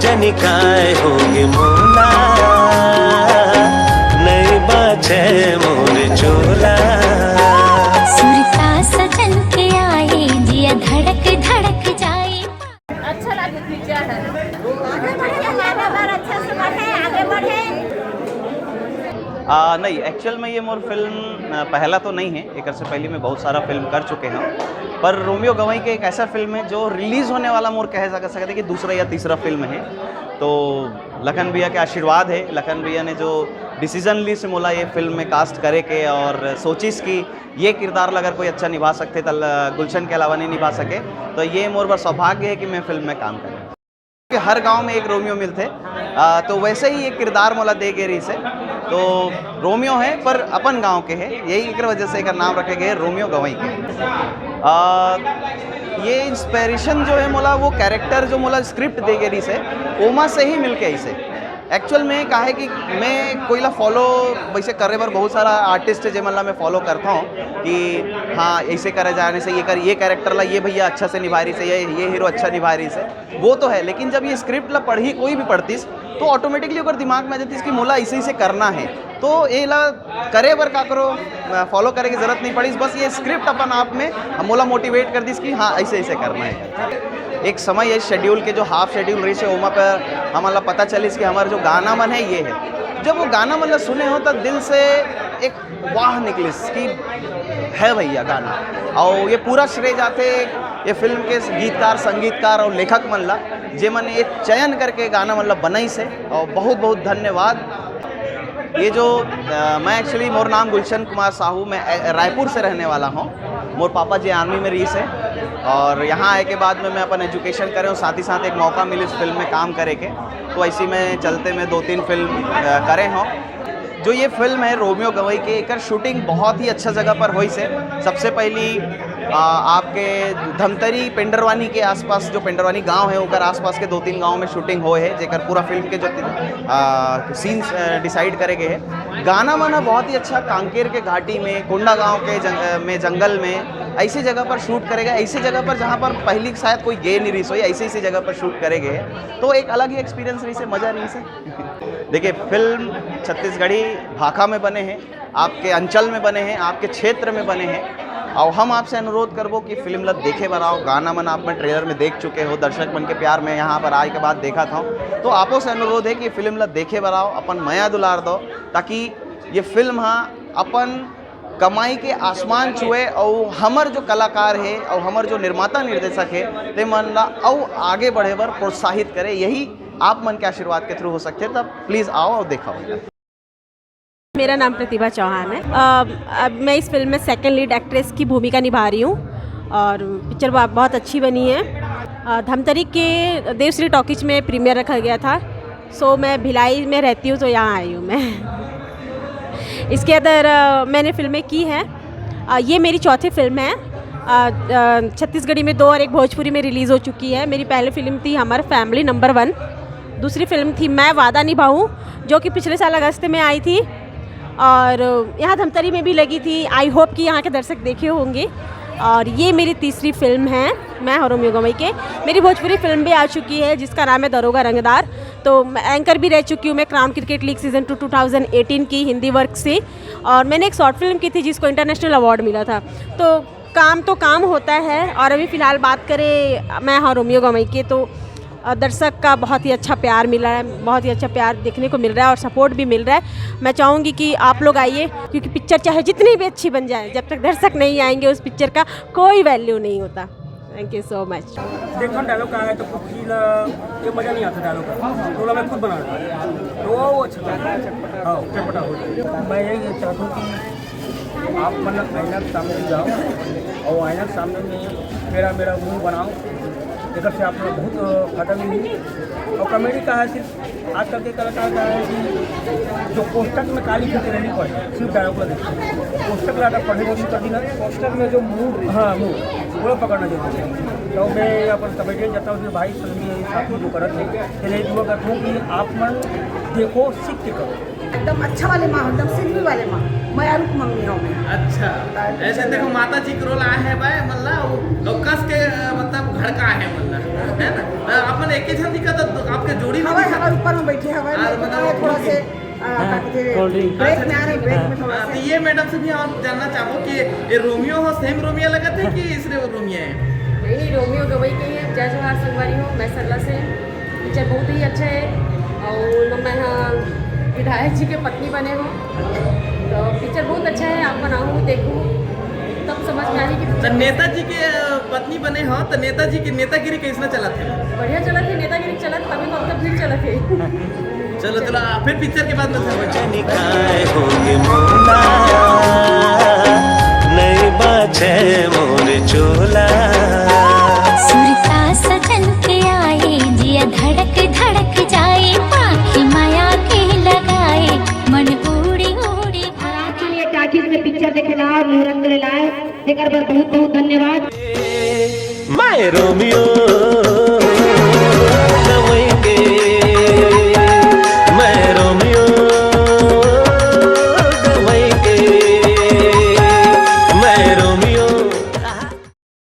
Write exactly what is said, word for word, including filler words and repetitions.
जनिकाय होगे मोला, नई बाछे मोर चोला। सुरता सजन के आए, जिया धड़क धड़क जाए। अच्छा लगे पिक्चर है। आगे बढ़े, हमारा बार अच्छा से बढ़े, आगे बढ़े। आ, नहीं, एक्चुअल में ये मोर फिल्म, आ, पहला तो नहीं है, एक से पहले मैं बहुत सारा फिल्म कर चुके हूँ, पर रोमियो गवई के एक ऐसा फिल्म है जो रिलीज होने वाला मोर कहे जा सकते हैं कि दूसरा या तीसरा फिल्म है। तो लखन भैया के आशीर्वाद है, लखन भैया ने जो डिसीजन ली से मोला ये फिल्म में कास्ट करे के और सोचिस कि ये किरदार ला अगर कोई अच्छा निभा सकते तो ल-, गुलशन के अलावा नहीं निभा सके। तो ये मोर बर सौभाग्य है कि मैं फिल्म में काम करूँ। कि हर गांव में एक रोमियो मिलथे, आ, तो वैसे ही एक किरदार मोला दे गे रहिस हे। तो रोमियो है पर अपन गांव के है, यही एक वजह से एकर नाम रखे गए रोमियो गवई के। आ, ये इंस्पिरेशन जो है मोला, वो कैरेक्टर जो मोला स्क्रिप्ट दे गे रहिस हे, ओमा से ही मिलके आइस हे। एक्चुअल में का है कि मैं कोई ला फॉलो वैसे करे बर बहुत सारा आर्टिस्ट है जेमन ला मैं फॉलो करता हूँ कि हाँ, ऐसे करे जाने से ये कर, ये कैरेक्टर ला ये भैया अच्छा से निभा रहिस हे, ये ये हीरो अच्छा निभा रहिस हे, वो तो है। लेकिन जब ये स्क्रिप्ट ला पढ़ही कोई भी पढ़तिस तो ऑटोमेटिकली ओकर दिमाग में आ जातिस कि मोला ऐसे ऐसे करना है। तो ये ला करे बर काकरो फॉलो करे की जरूरत नहीं पड़िस, बस ये स्क्रिप्ट अपन आप में मोला मोटिवेट कर दिस कि हाँ, ऐसे ऐसे करना है। एक समय ये शेड्यूल के जो हाफ शेड्यूल रहिस हे, ओमा पर हमन ला पता चलिस कि हमार जो गाना मन है ये है। जब वो गाना मन ला सुने हो तो दिल से एक वाह निकलिस कि है भैया गाना। और ये पूरा श्रेय जाथे ये फिल्म के गीतकार, संगीतकार और लेखक मन ला, जेमन ये चयन करके गाना मन ला बनाइस हे। और बहुत बहुत धन्यवाद। ये जो, अ, मैं एक्चुअली, मोर नाम गुलशन कुमार साहू, मैं, अ, रायपुर से रहने वाला हूँ। मोर पापा जी आर्मी में रहिस हे और यहाँ आए के बाद में मैं अपन एजुकेशन करे हूँ, साथ ही साथ एक मौका मिलिस फिल्म में काम करे के, तो ऐसी में चलते मैं दो तीन फिल्म, अ, करे हूँ। जो ये फिल्म है रोमियो गवई के, एकर शूटिंग बहुत ही अच्छा जगह पर होइस हे। सबसे पहली, आ, आपके धमतरी पेंडरवानी के आसपास, जो पेंडरवानी गांव है ओकर आसपास के दो तीन गांव में शूटिंग होए हे, जेकर पूरा फिल्म के जो, आ, सीन्स, आ, डिसाइड करे गए हैं। गाना वाना बहुत ही अच्छा, कांकेर के घाटी में, कोंडागांव के जंग-, में, जंगल में, ऐसी जगह पर शूट करे गए, ऐसी जगह पर जहाँ पर पहली शायद कोई गे नहीं रहिस होही, ऐसी ऐसी जगह पर शूट करे गए हैं। तो एक अलग ही एक्सपीरियंस रहिस हे, मजा रहिस हे। देखिए, फिल्म छत्तीसगढ़ी भाखा में बने हैं, आपके अंचल में बने हैं, आपके क्षेत्र में बने हैं, और हम आपसे अनुरोध करबो कि फिल्म ला देखे बर आओ। गाना मन आप मन ट्रेलर में देख चुके हो, दर्शक मन के प्यार में यहाँ पर आए के बाद देखा था, तो आपो से अनुरोध है कि फिल्म ला देखे बर आओ, अपन मया दुलार दो, ताकि ये फिल्म हा अपन कमाई के आसमान छुए और हमर जो कलाकार है और हमर जो निर्माता निर्देशक है, ते मन ला अउ आगे बढ़े बर प्रोत्साहित करे। यही आप मन के आशीर्वाद के थ्रू हो सकते, तब प्लीज आओ और देखा हो। मेरा नाम प्रतिभा चौहान है। अ, अब मैं इस फिल्म में सेकंड लीड एक्ट्रेस की भूमिका निभा रही हूँ और पिक्चर ब-, बहुत अच्छी बनी है। अ, धमतरी के देवश्री टॉकीज में प्रीमियर रखा गया था, सो मैं भिलाई में रहती हूँ, तो यहाँ आई हूँ मैं। इसके अंदर, अ, मैंने फिल्में की हैं। अ, ये मेरी चौथी फिल्म है। अ, अ, छत्तीसगढ़ी में दो और एक भोजपुरी में रिलीज़ हो चुकी है। मेरी पहली फिल्म थी हमार फैमिली नंबर वन, दूसरी फिल्म थी मैं वादा निभाऊँ, जो कि पिछले साल अगस्त में आई थी और यहाँ धमतरी में भी लगी थी। आई होप कि यहाँ के दर्शक देखे होंगे। और ये मेरी तीसरी फिल्म है मैं और रोमियो गवई के। मेरी भोजपुरी फिल्म भी आ चुकी है जिसका नाम है दरोगा रंगदार। तो मैं एंकर भी रह चुकी हूँ मैं crown cricket league season two two thousand eighteen की हिंदी वर्क से। और मैंने एक शॉर्ट फिल्म की थी जिसको इंटरनेशनल अवार्ड मिला था। तो काम तो काम होता है। और अभी फ़िलहाल बात करें मैं और रोमियो गवई के, तो अ, दर्शक का बहुत ही अच्छा प्यार मिला है, बहुत ही अच्छा प्यार देखने को मिल रहा है और सपोर्ट भी मिल रहा है। मैं चाहूँगी कि आप लोग आइए, क्योंकि पिक्चर चाहे जितनी भी अच्छी बन जाए, जब तक दर्शक नहीं आएंगे उस पिक्चर का कोई वैल्यू नहीं होता। Thank you so much। देखो डायलॉग का है तो कुछ चीज ये मजा नहीं आता डायलॉग का, तो मैं खुद बना रहा हूँ। तो वो अच्छा था। हाँ, चटपटा हो जाए। मैं ये चाहता हूँ कि आप मतलब आईना के सामने जाओ और आईना के सामने में मेरा मेरा मुंह बनाओ। एक से आप लोग बहुत फायदा मिली। और कॉमेडी का है सिर्फ आजकल के कलाकार का है कि जो पोस्टर में काली खींच रही पड़े सिर्फ डायलॉग को देखते हैं। पोस्टर ज़्यादा पढ़े कोशिश कर दी ना, पोस्टर में जो मूड, हाँ, मूड वो पकड़ना जरूरी है। तो मैं अपन कॉमेडियन जाता हूँ, भाई संगी साथी जो करत है, तो यही दुआ करता हूँ कि आप मन देखो, सीख के करो। एकदम अच्छा वाले माँ, एकदम सिल्मी वाले माँ, मया रूप मंगनी हो मैं। अच्छा, ऐसे देखो माता जी के रोल आए हैं भाई, मतलब वो कस के, मतलब घर का है, मतलब, है ना? तो अपन एक झन दिखा तो आपके जोड़ी में हवा दिखा। हवा ऊपर में बैठे हवा हाँ, में मतलब थोड़ा से, आ, हाँ, का कहते हैं, cold drink। ब्रेक में आ रहे, ब्रेक में थोड़ा हाँ, तो सा। ये मैडम से भी हम जानना चाहबो कि ये रोमियो हो, सेम रोमियो लगत है कि इसरे वो रोमियो है? नहीं, नहीं, रोमियो गवई के ही है। जय जोहार संगवारी हो, मैं सरला से। पिक्चर बहुत ही अच्छा है और मैं यहाँ विधायक जी के पत्नी बने हो, तो पिक्चर बहुत अच्छा है। आप बनाओ, देखो, तब समझ में आने की। तो नेताजी के, अ, पत्नी बने हो, तो नेताजी के नेतागिरी कैसना चलत है? बढ़िया चलत है, नेतागिरी चलत, तभी तो अब तक भीड़ चलत है। चलो, चलो, फिर पिक्चर के बाद में। आज हम ये टाकीज में पिक्चर देखे ला और मुहूर्त करे ला, जेकर बर बहुत बहुत धन्यवाद। मैं रोमियो